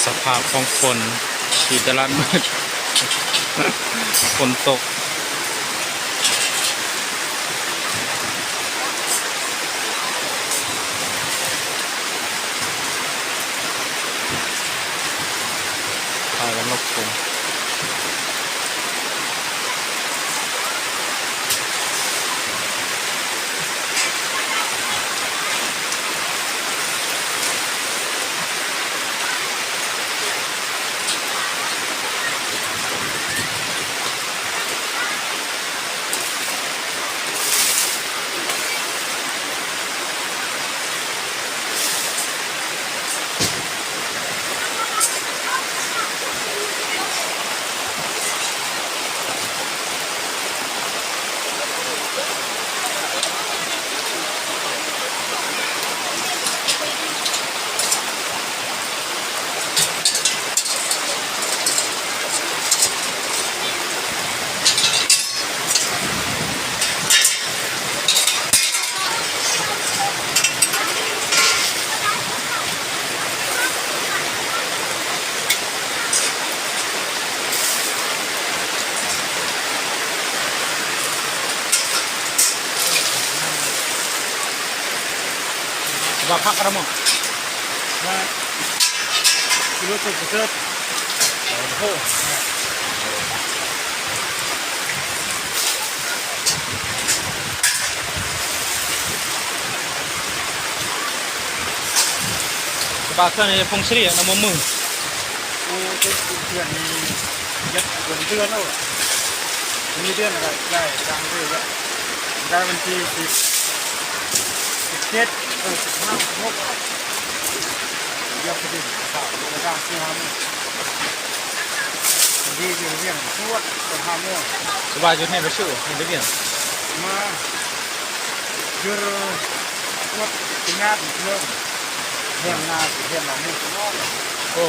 ສະພາບຂອງຝົນທີ່ຕະຫຼາດມືດ ຝົນຕົກ ພາກັນຫຼົບຝົນ. ວ່າພັກກະລະມົງ ວ່າກິໂລສຸກປະເສີດ ໂອ້ໂຫ ສະບາຍເຄື່ອນໃນພົງສະລີນຳມົງ ໂອ້ ເປັນເພື່ອນນີ້ ເຮັດເປັນເດືອນແລ້ວ ມີເດືອນລະໄດ້ຈັ່ງເລີຍ ໄດ້ວັນທີສິບ ສິບເຈັດ ເອີ ສິບຫ້າ ສິບຫົກ ດຽວໄປດິນ ສາມມື້ ສາມສີ່ຫ້າມື້ ດີຢູ່ວຽງສວດ ຕອນຫ້າໂມງ ສະບາຍຢູ່ໃນປະຊຸມ ຢູ່ວຽງ ມາ ຢູ່ສວດ ທີ່ງານເລື່ອງ ຮຽນນາ ຮຽນນາ ໂອ້